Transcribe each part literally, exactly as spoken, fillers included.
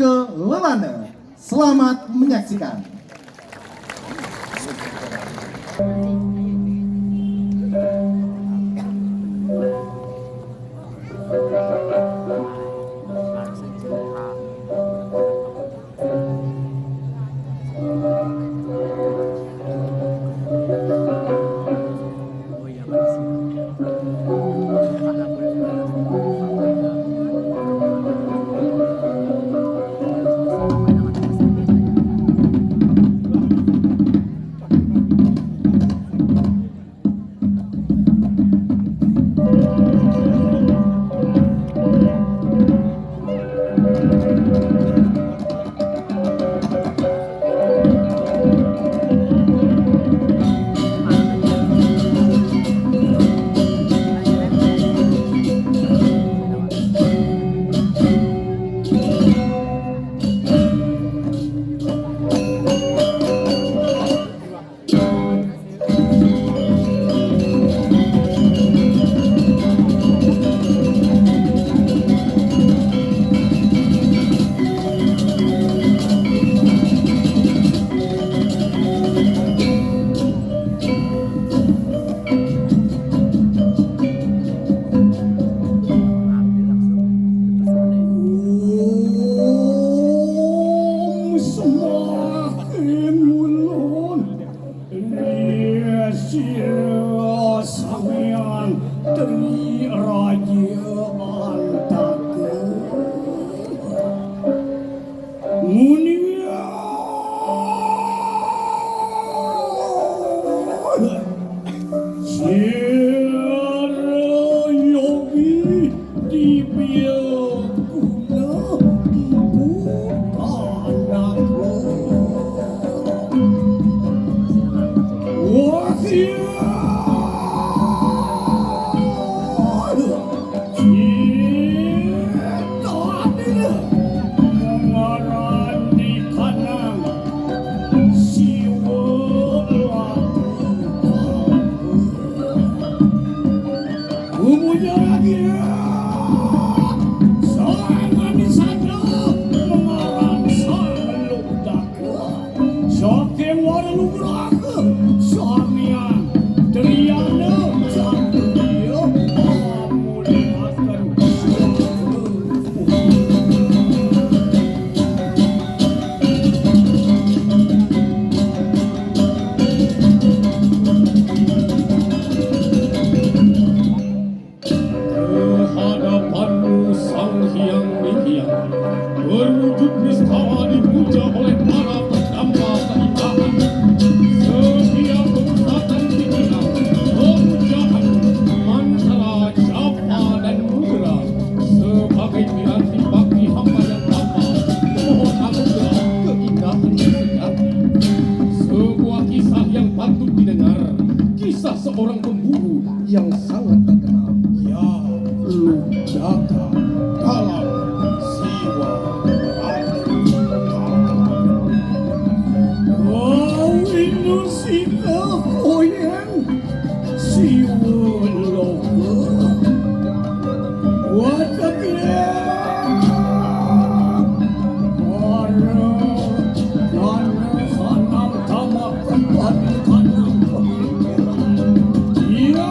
Kelelana. Selamat menyaksikan. Om semakin ulun. Iya, sira sampeyan teri raja antaka. Munia. Sira yogi dibia guna empu anakku. Wah, iya. Cita nila mengarani kanang siwa laku. Umunya lagi. Sangan di sana mengarang sang ludak. Saking wara lugraga, samian, triyana, satria, pamuliaken. Kehadapanmu Sang Hyang Mihyang, berwujud nistapa dipuja oleh para pendamba keindahan. Setiap pengusakan pikiran, pemujaan, mantra, japa, dan mudra sebagai piranti bakti hamba yang tapa, mohon anugerah keindahan sejati. Sebuah kisah yang patut didengar, kisah seorang pemburu yang sangat terkenal. Ya, Lujaka dalam Siwa Ratu. Kau ini si koyang Siwa Loka. Wajah dia. Para, para, sanang tamak tempat kanang pemikiran. Iya.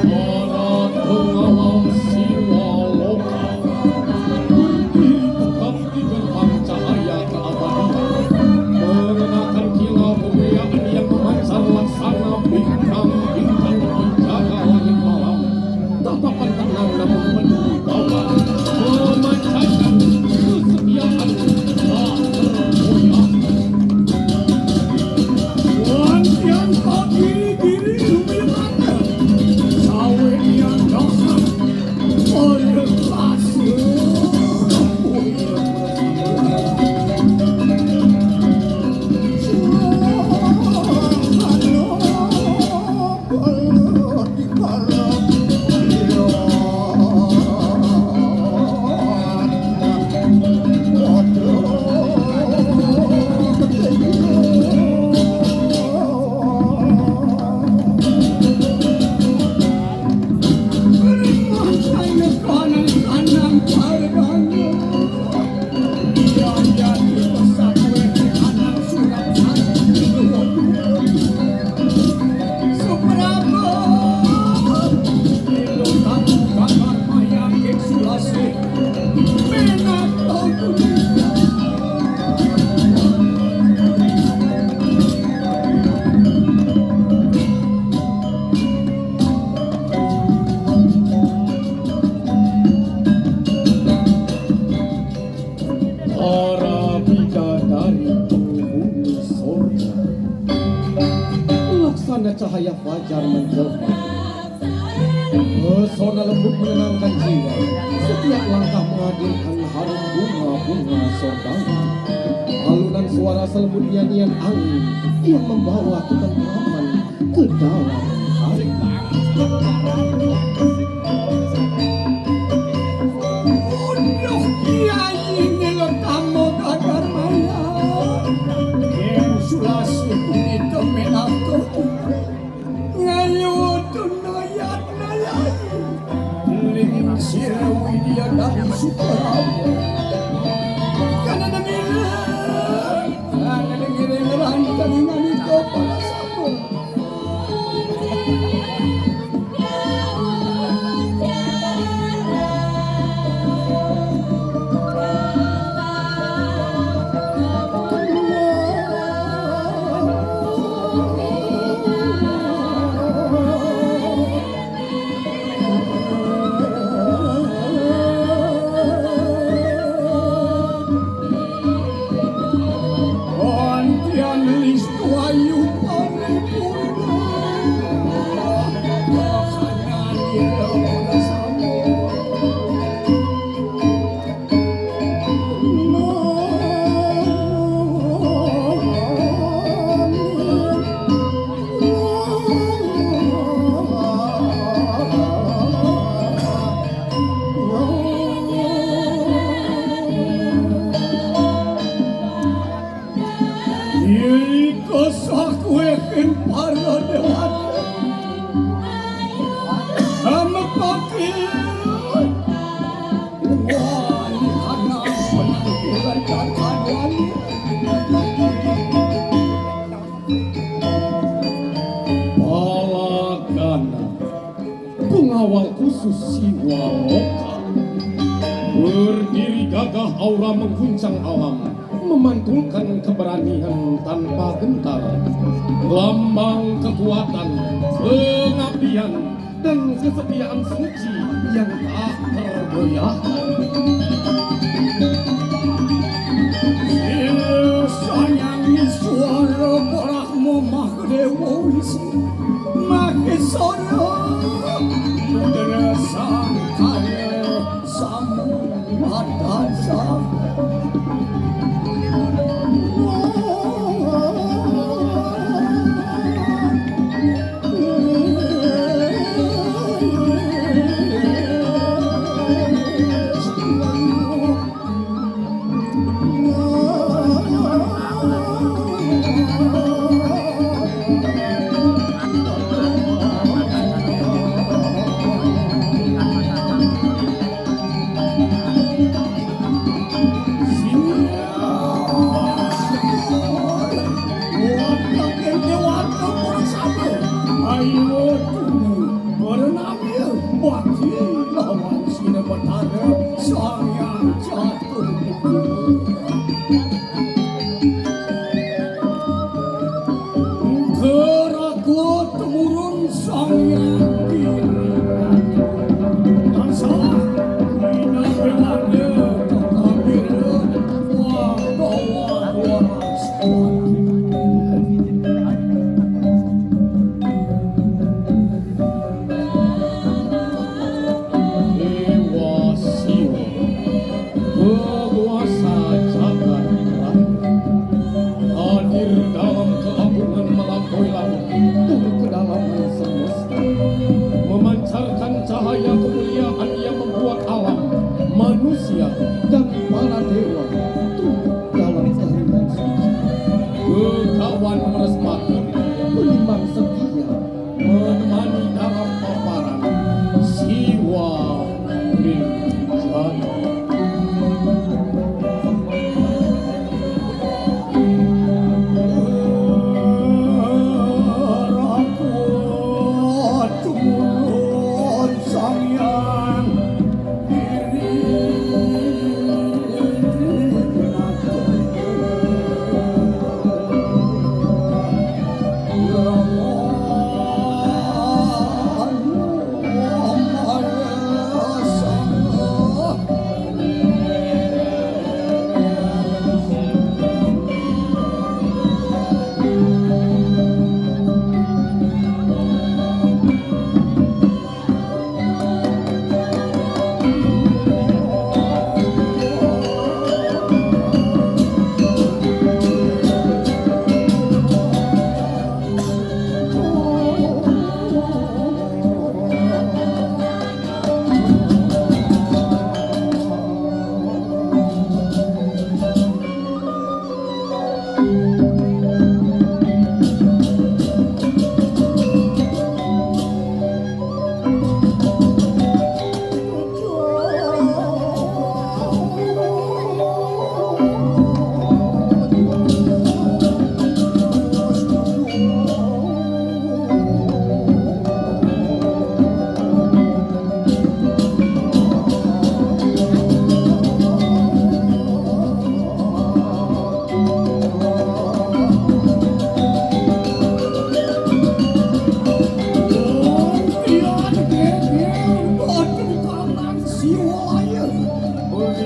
Para pengawa Siwa Loka berdiri tegap di gerbang cahaya keabadian, mengenakan kilau kemuliaan yang memancar laksana bintang-bintang penjaga langit malam. Tatapan tenang namun penuh wibawa, memancar Cahaya fajar menjelma. Pesona lembut menenangkan jiwa. Setiap langkah menghadirkan harum bunga-bunga sorgawi. Alunan suara selembut nyanyian angin yang membawa ketentraman ke dalam hati. Uduh, kiai ini lo tamu gagar maya. Yang sulasi punito menato. Ngayu tunayat nayai. Lingin sira widya dari Sukarawa. Kana dengire. Kana dengire ngeran kalingan ito para sabar. Antian listu ayu paripurna. Kahanan ira sama. Iri kesah kuekin para dewata. Sama pakai. Wah, ini karena penampilan dan keadaan. Palagana. Pengawal khusus Siwa Loka. Berdiri gagah aura mengguncang alam, memantulkan keberanian tanpa gentar. Lambang kekuatan, pengabdian, dan kesetiaan suci yang tak tergoyahkan. Sing sanyangi suara Brahma Mahdewa Wisnu Mahesara, Putera Sangkara Samudana. Ayo, tunggu. Berenang ya, mati lawan Sina Betara, Sang Hyang Catur. Geraku temurun Sang Hyang Giri. Tansah Ina Belanda, Kakabir, Wah, Wah, Wah, Wah. Dewa Siwa, penguasa jagat raya, hadir dalam keagungan melampaui langit, turun ke dalam semesta, memancarkan cahaya kemuliaan yang membuat alam, manusia, dan para dewa tunduk dalam keheningan suci. Begawan Wrespati, penimang setia, menemani dalam paparan Siwa Rinjani. Rakuat mulon Sang Hyang Giri.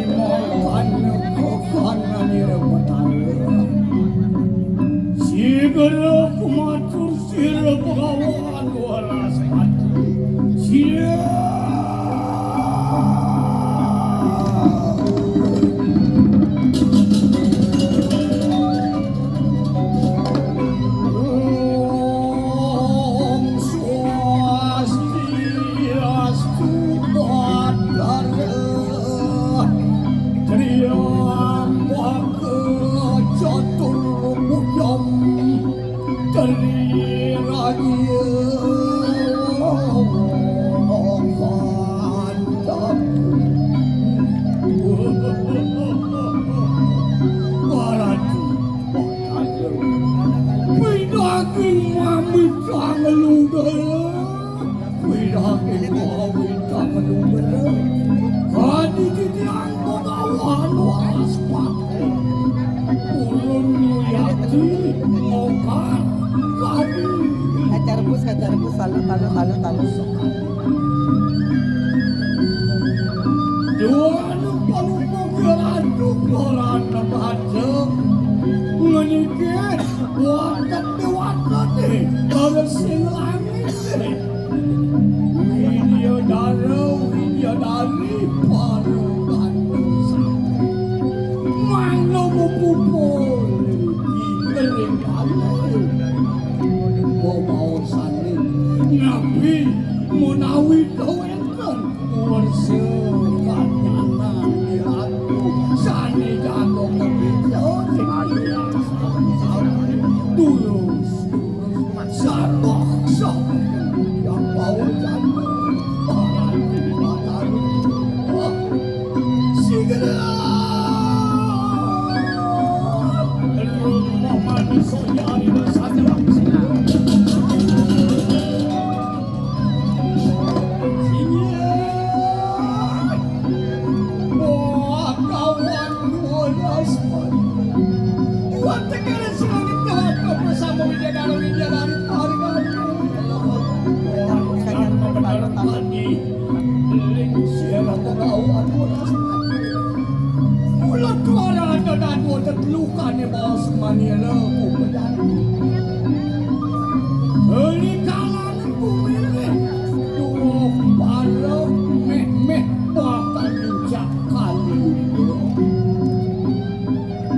Mangkana kakananira Batara. Sigera kumatur sira Bagawan Waraspati. Sira. Om Swastiastu, Batara. Triambaka Caturbhujam Triragya Pancaku. Warati. Pidaging mamitang luda. Pidaging mamitang luda. Kadi titiang Bagawan Waraspati. Ulun Yati Mokar. Kadi. Kaca rebus, kaca rebus, talu, talu, talu, talu. Duan panumpang ratu korana baca. Ngenikit watak dewata deh, kalau sing langit deh. Widya dara, widya dari, para gandeng satu. Mangga mupupul, ing kering kalih. Babaosane, napi menawi kawenten Warsa kanyanan diatu sane jago kepincut. Tulus, sabok, sabok. Yang bawa jatuh. Barang di mata lu. Sigera. Rumah manusia di dasarnya. Wah, kawan, dua belas. Buat tekan sing ngekelat bersama Widya Dara, Widya Dara, Widya Dara. Wah, benar lagi. Ling siapa tahu aku. Mula tuara ada dadu tetelukane baos manira ku pedang. Ini kalane ku milih dua para meh-meh bakal injak kali.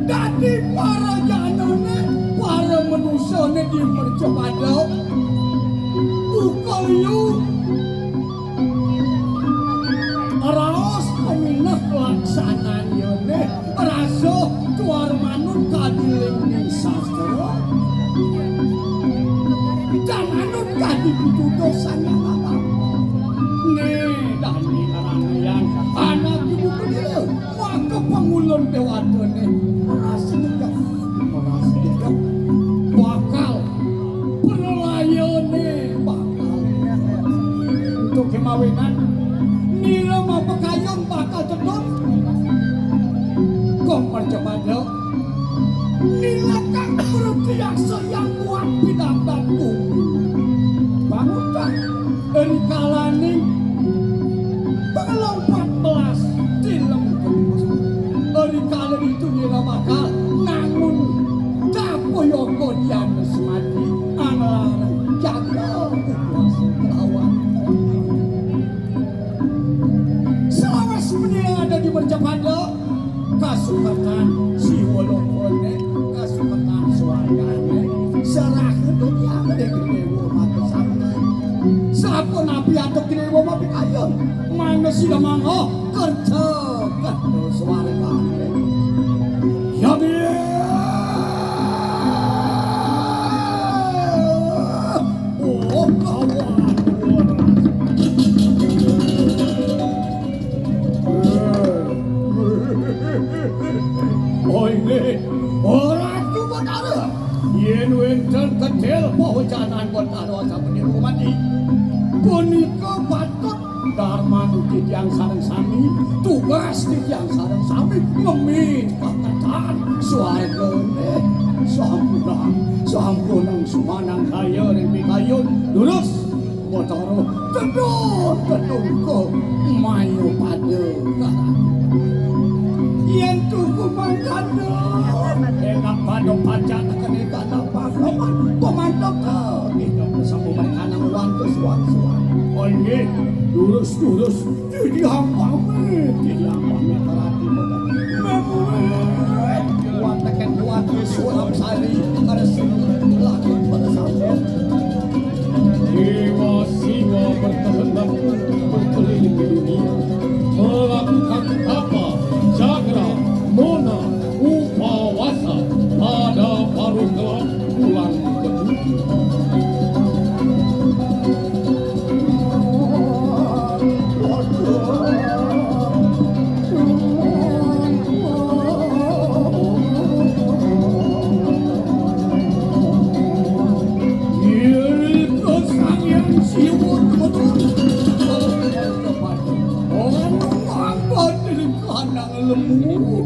Dadi para janane, para manusane di mercapada. Buka liu. Raos pamineh laksananyane rasa tuar manut kadi lingking sastra. Janganut kadi pituduh sanyang alam. Nih, dani ngarangayang anak ibu penila. Maka pangulun dewatane merasa nyegah, merasa nyegah. Bakal penelayane bakal. Untuk kemawinan nila mapakayun bakal tedun. Kong percemada nila kang bertiasa yang kuat bidang bangku. Bangutan. Rikalaning tanggal empat belas tilem. Rikala ditu nila bakal nangun dapoyoko dian semadi anglarang jaga kuasa kelawan. Selawase menira ada di mercapada, kasuketan siwa lokone, kasuketan swargane, serah itu dia gede-gede mata sampai. Sapunapi atuk gede mapikayun, mangga sida mangga kerja, kerja swargane. Ya, bi- Oh, kawan. Oh, inggih. Oh, Ratu Batara. Yen wenten ketil pawecanan Batara sapunika mati. Punika patut Darman titiang sareng sami, tugas titiang sareng sami ngemit paketan swargane. Sampunang, sampunang sumanang kaya ring pikayun. Durus, Batara, tedun, tedun ka maya pada. Aduh, enak pada pacak tekene kana pahlawan. Komando ke, kita bersama mereka nang wantu suan-suan. Oh, nggih. Lurus, lurus. Jadi hamba, jadi hamba, merati. Memuet. Kuat teken kuat, sulap sari. Ada sini lagi pada sampai. Dewa Siwa berkehendak untuk berkeliling dunia, melakukan tapa, cakra, mona, upawasa pada paruh gelap bulan ketujuh. Yen Sang Hyang Siwa temeton. Anu mangkat diri kanang lemu.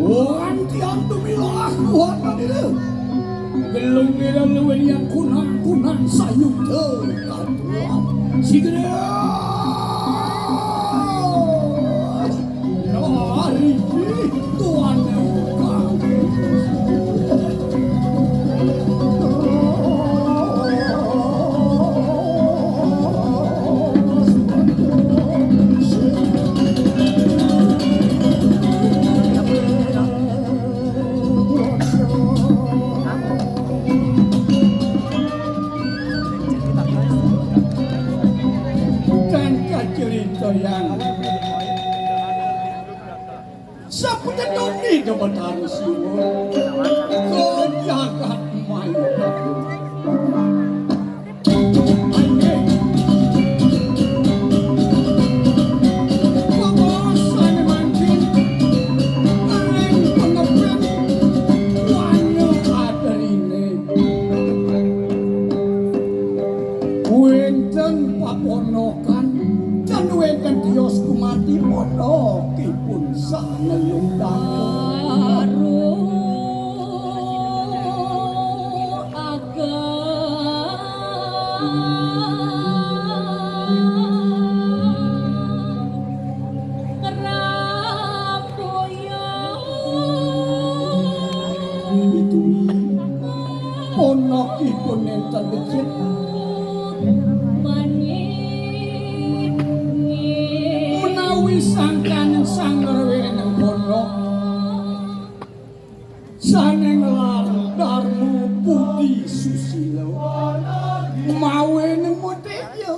Wan tiang tumilah kuat diri. Gelung kira luwih yang kunang-kunang sayuda katuan. Sigera. Hari ini Tuhan yang kau. Dan kacerita yang sepenuhnya Dewa Batara Siwa ke jagat maya. Wénten paponokan, ten wénten tios gumanti, ponokipun sanelung dalu. Itu ponokipun nénten becik. Menawi sangkan sang rewening ponok sané nglarang dharma budi susila. Mawinan muteja,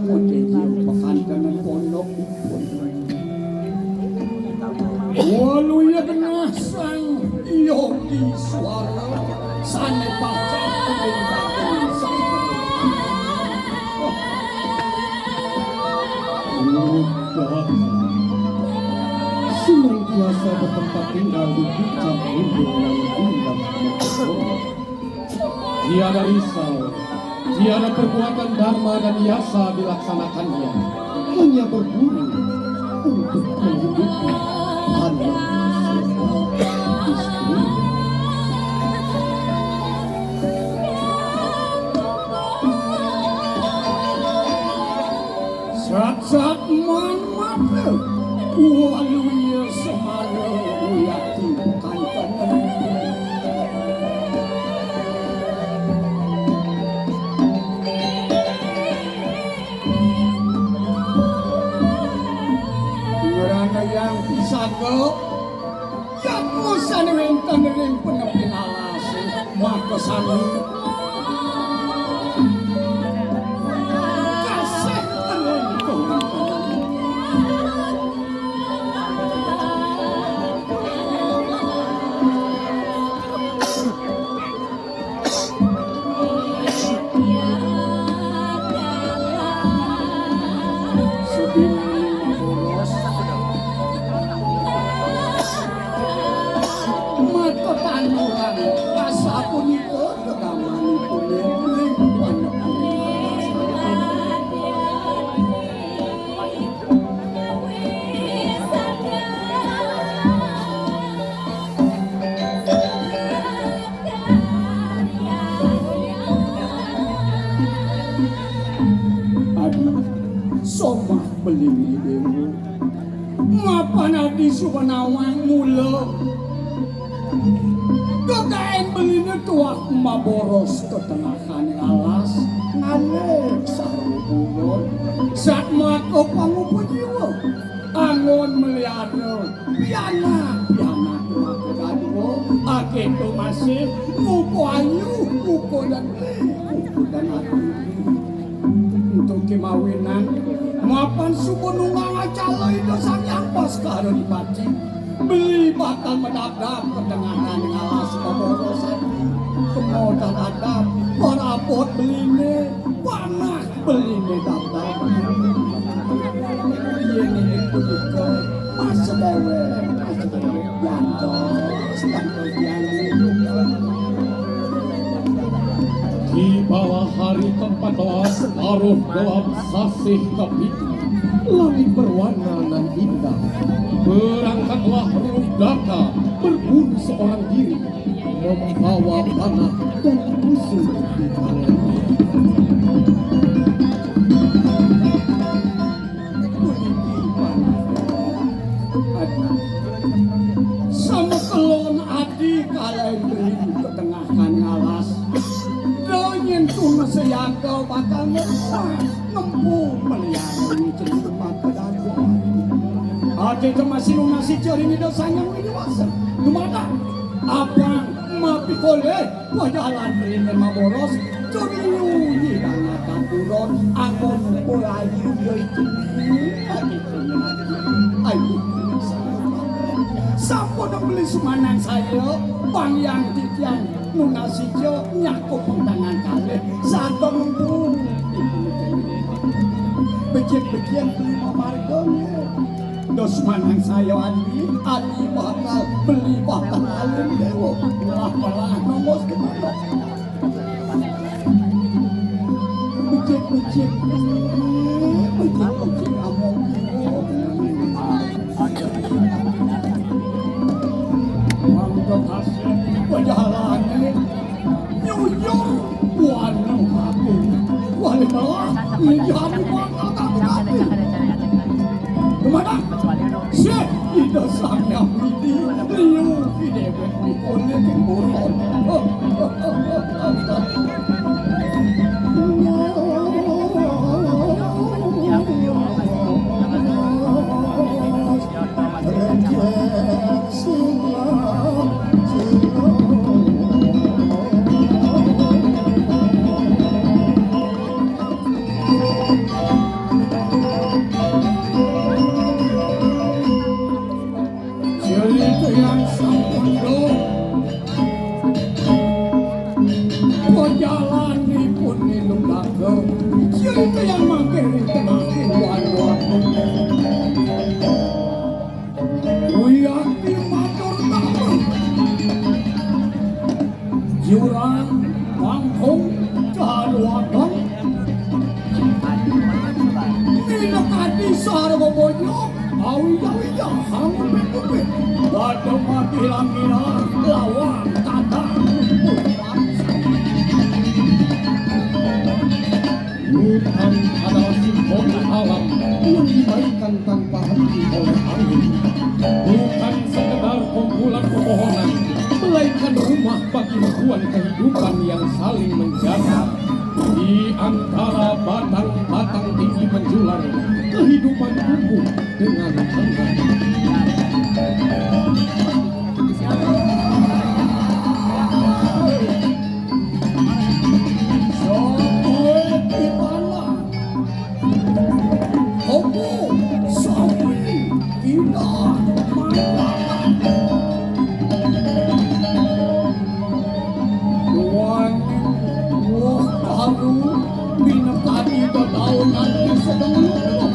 muteja pakantenan pondokipun. Waluya genah sang yogi swara sané pacak kalintahan sang Senantiasa bertempat tinggal di puncak gunung yang indah. Tiada risau, tiada perbuatan dharma dan yasa dilaksanakannya. Hanya berburu untuk menghidupi anak istri. Sat-sat man mata, waluya semara uyati kantenan. Ngrana yang pisaga, yatmu sané wénten ring penepin alasé, maka sami kasih ring Tuhan. Sedinaning boros mata tanduran asapunika kedamanipun ing panepuran. Aduh, somah beling idemu. Mapan adi suba nawang mula. Gagaén beliné tuah maboros ka tengahaning alas, ngalih sarwa buron. Satmaka pangupa jiwa. Anggon meliara pianak, pianak maka dadua. Akéto masih ngupa ayu, ngupa dan ngupa dan ati. Ento kémawinan, mapan suba nunggang acala Ida Sang Hyang Baskara Dipati, beli bakal madabdab ka tengahaning alas baborosan. Kema dadabdab, parabot beliné, panah beliné dabdab. Yén punika, masa déwék, masa déwék, jantos, jantos, jantos. Di bawah hari keempat belas, paruh gelap sasih kapitu, langit berwarna nan indah. Berangkatlah Rudaka berburu seorang diri, membawa panah dan busur di tangannya. Puniki panah. Adi. Samekelon adi kalahin beli ka tengahaning alas. Da nyén tuna sayaga bakal ngempah, ngempu meliara jeneng mata dagang. Akéto masih nunas ica ring Ida Sang Hyang Widhi Wasa. Dumadak abang mapikolih. Pajalan rina maboros, tur liu nyidang akan buron, anggon polayu ya itu. Ayu. Sampun beli sumanang saya, pangyang titiang nunas ica nyakup tangan kalih, satempu. Becik-becik beli mamarga. Dos manang saya adi, adi bakal beli bakal alim dewa. Melah-melah nongos ke mana? Becik-becik. Becik-becik among. Mangga kasih pejalane. Nyuyur, wanu aku. Wali melah, menjadi bakal aku. Kemana? Syekh, Ida Sang Hyang Widi, liu dewek mikone timburon. Cerita yang sampun dong. Pejalan dipun nindung daga. Cerita yang mampir di tengah tinggal waktu. Wiakti matur tamu. Jurang Bangkong Karuakan. Minakadi sarwa bojo, awija-wija, angupit-upit. Pada mati langkira, lawan kata. Hutan adalah simbol alam yang dimainkan tanpa henti oleh angin. Bukan sekedar kumpulan pepohonan, melainkan rumah bagi ribuan kehidupan yang saling menjaga. Di antara batang-batang tinggi menjulang, kehidupan tumbuh dengan tenang. Opo sami pindah mandangan. Duaning woh karu minakadi tetaunan sedeng luluh.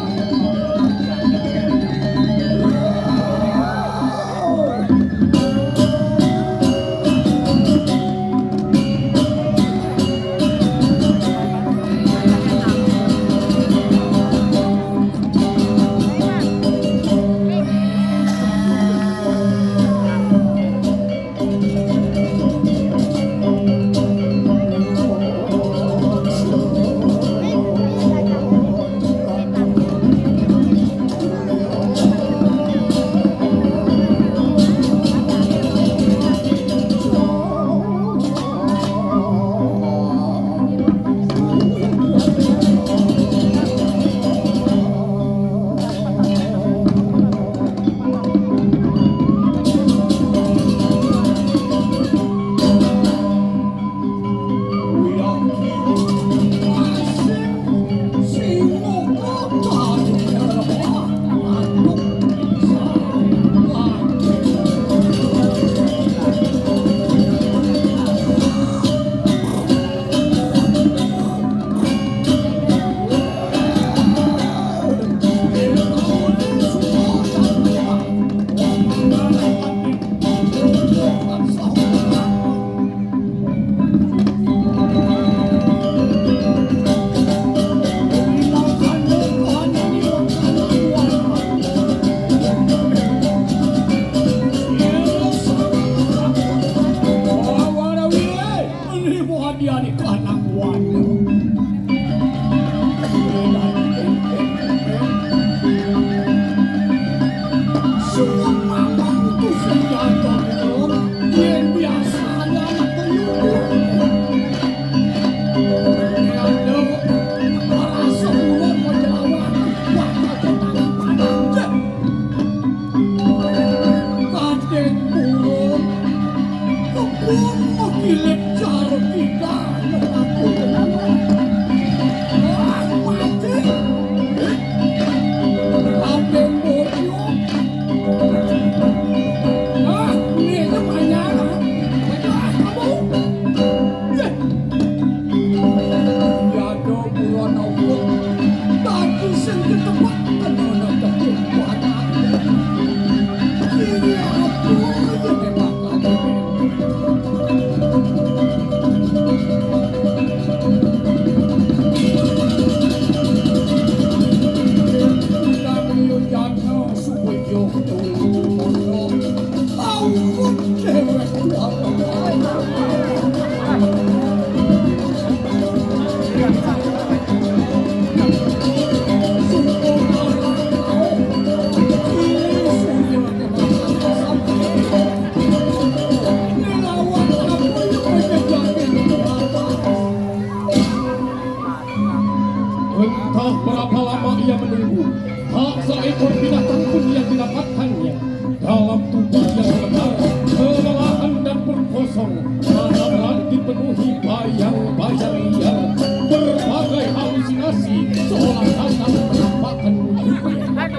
Entah berapa lama ia menunggu, tak seekor binatang pun yang didapatkannya. Dalam tubuh yang gemetar, kelelahan dan perkosong, mana berat dipenuhi bayang-bayang liar, berbagai halusinasi seolah datang menampakkan wujudnya.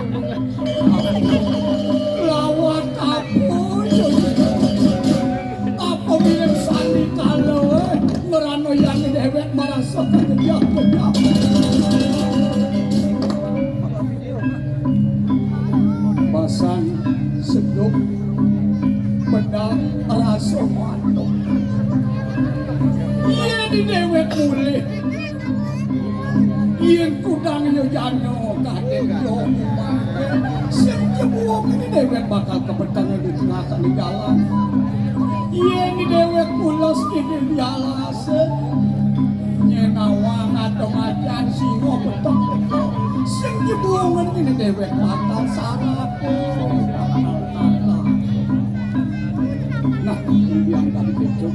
Lawat apa? Apa mirip sandikala, eh? Ngrana yang dewek marasa kejejak-jejak. Basan sedup, pedang rasa mantuk. Iya di dewek mulih. Yen kudang ya jana kadek ya umake, sing jebuwung ini dewek bakal kepeteng di tengah kali jalan. Yen dewek pules kene jalase, nyen awang atau macan singa peteng-peteng, sing jebuwung ini dewek bakal sarap. Nah, kemudian tadi kejo.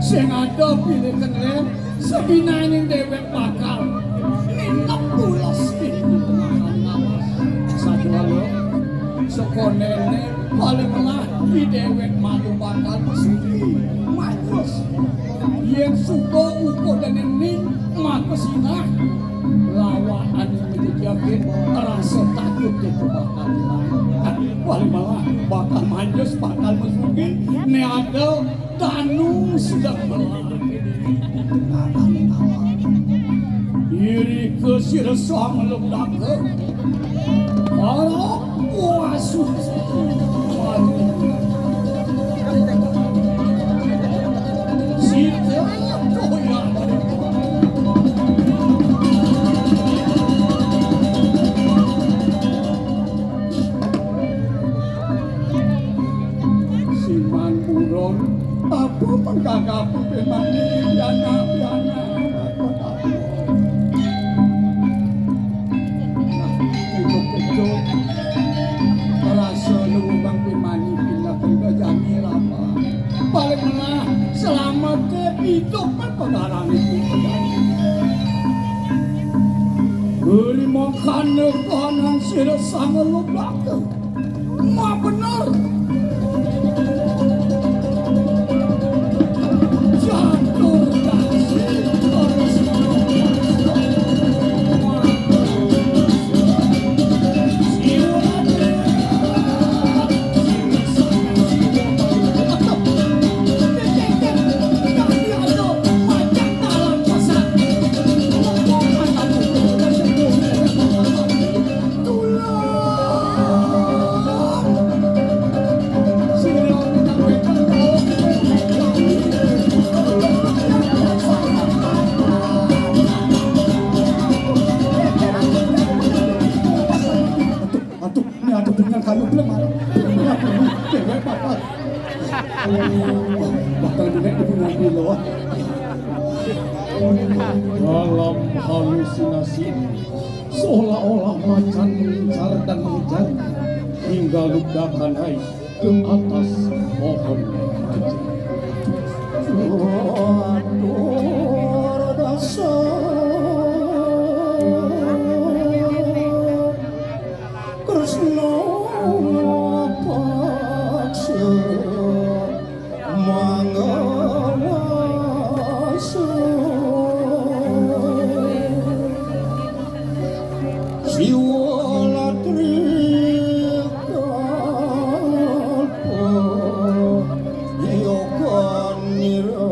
Sing ada pilih kenlem, sebinaning dewek bakal nginep pules ing ngaran ngawas. Sadwala sekonene paling melah di dewek malu bakal mesuki manjus. Yen suka uko dene ning maka sinah lawan anu menjejakin rasa takut itu bakal ilang. Paling melah bakal manjus, bakal mesuki, ne ada Danu sedang berlari. Iri ke sirsa ngelebdaka. Para puasu. Sita doyan. Siman buron, apa mengkakapi pemani piana-piana, apa tak? Nah, ujuk-ujuk, rasa luwung pemani pindah ke jani lama. Paling melah selamat ke hidup pengarang itu. Beri makan kanan sirah sama lubak. Mak bener. Jatuh kasih terus. Aduh, ini ada bunyian kayu belum, ah. Ini ada bunyi, cewek apa? Aduh, bakal menek di bunyian kula. Dalam halusinasi, seolah-olah macan mengincar dan mengejar hingga lubdakan hai ke atas pohon kaji. Atur dasar Kresna paksa mangawasa. Siwa latri kalpa yoganira.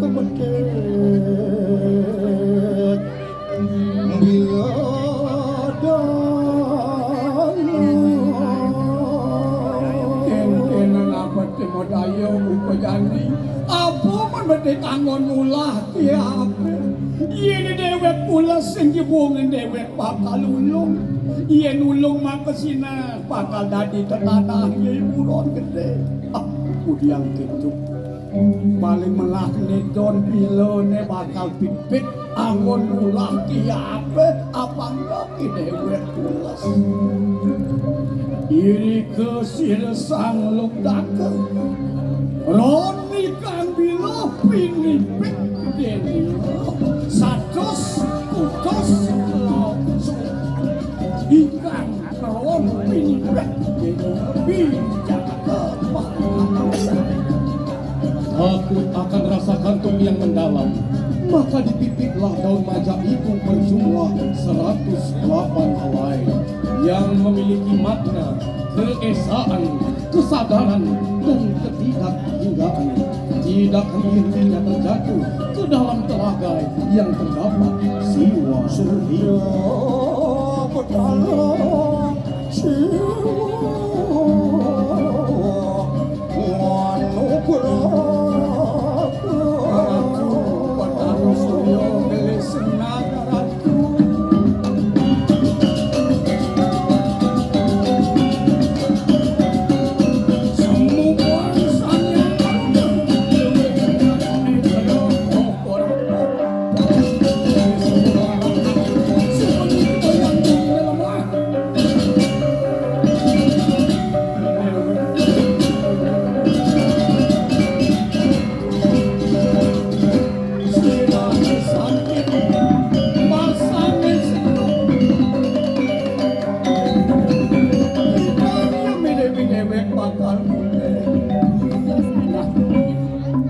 Kemedit bila dangu. Kénkénan apa té modaya muka jani? Apa men mesti anggon ulah ki apa? Yén déwék pules sing jebung déwék bakal ulung. Yén ulung maka sinah bakal dadi tetanah ya buron gedé. Ah, kudiang kéto. Paling melah né don piloné bakal pipit anggon ulah ki apa, apa enggak ki déwék pules. Irika sira sang lukdaka. Roni kang bila pinipit déné. Satus kutus lo. Ingkang Ron pinipit déné. Bijaka. Takut akan rasa kantuk yang mendalam, maka dipipitlah daun maja itu berjumlah seratus delapan helai yang memiliki makna keesaan, kesadaran, dan ketidakhinggaan. Tidak henti-hentinya terjatuh ke dalam telaga yang terdapat siwa. Surya Petara Siwa Manugraha. Ratu Petara Surya milih senang, Ratu. Semua sanyang.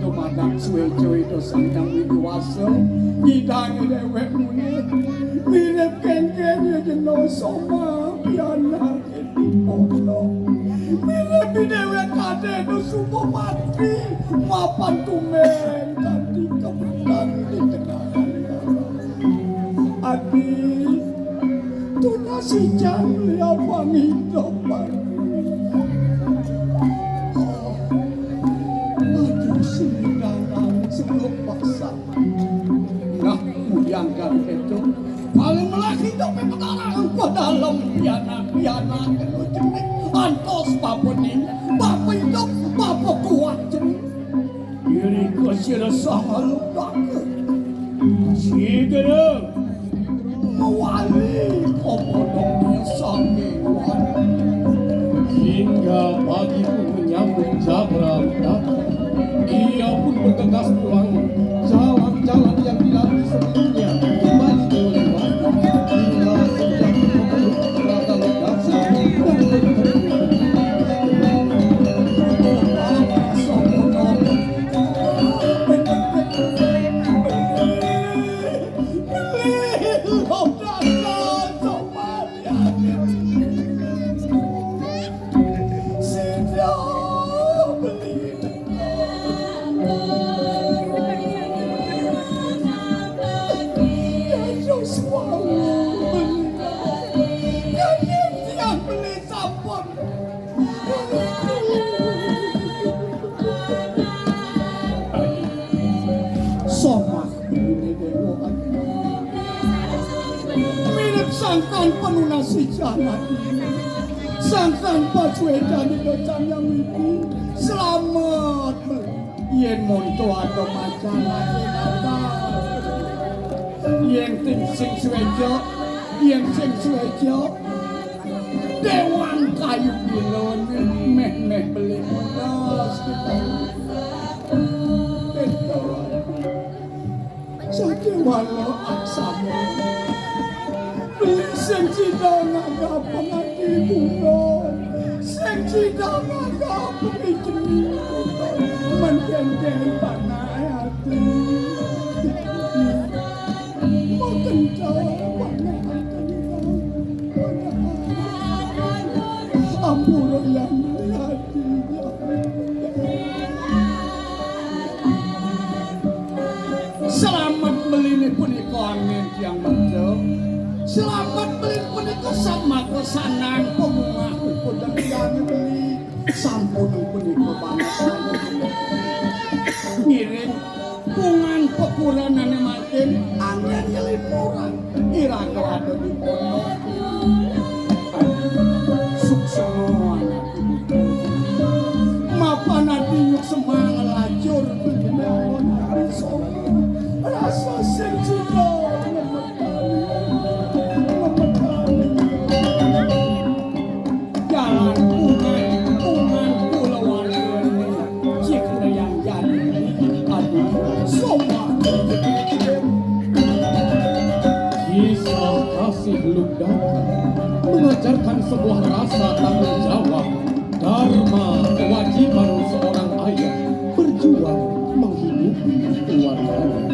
Dumadak suéca Ida Sang Hyang Widi Wasa, Idané déwék muni, mirib kéngkén ya jena soma pianak ing pondok. Mirib déwék kadéna suba mati, mapan tumbén kanti kabetan di tengah. Adi, tunas ijan liawang idup. Aduh, sing dalang sebelum paksa. Nah, kemudian kan itu, paling melaki tapi mengarang ke dalam pianak-pianak itu jenis. Antos bapa ni, bapa idup, bapa kuat jenis. Irika sira sang alukdaka. Segera mawali pemodongnya sakéwan. Hingga pagi pun menyambut Jabra datang. Ia pun bergegas pulang. Jalan-jalan yang dilalui sebelumnya kembali diulang lagi. Hingga senja pun memeluk raga Lukasa dan bertemu. Somah ini déwa. Mirib sangkan penunas ijan adi. Sangkan pasuécan Ida Sang Hyang Widi. Slamet. Yén monto ada macan adi napa. Yén tim sing suéja, yén sing suéja. Déwan kayu bilun méh-méh beli pulas kita. Déwan. Sadéwala aksama. Beli sing sida nganggap pengati bunga. Sing sida nganggap pengiceni. Mendéndén panai ati. Makenta panai ati. Ampura yang melihat. Sampun punika banget. Ngiring pungan pepuranane mangkin anggen nyelipuran. Iraga ada di pondok. Suksma anak ibu. Mapan ati yuk semang lacur. Rasa sing suka. Jalan pungan, pungan kulawarga. Cipta yang jadi. Aduh, sombong. Kisah kasih Lugdana mengajarkan sebuah rasa tanggung jawab, dharma, kewajiban seorang ayah berjuang menghidupi keluarganya.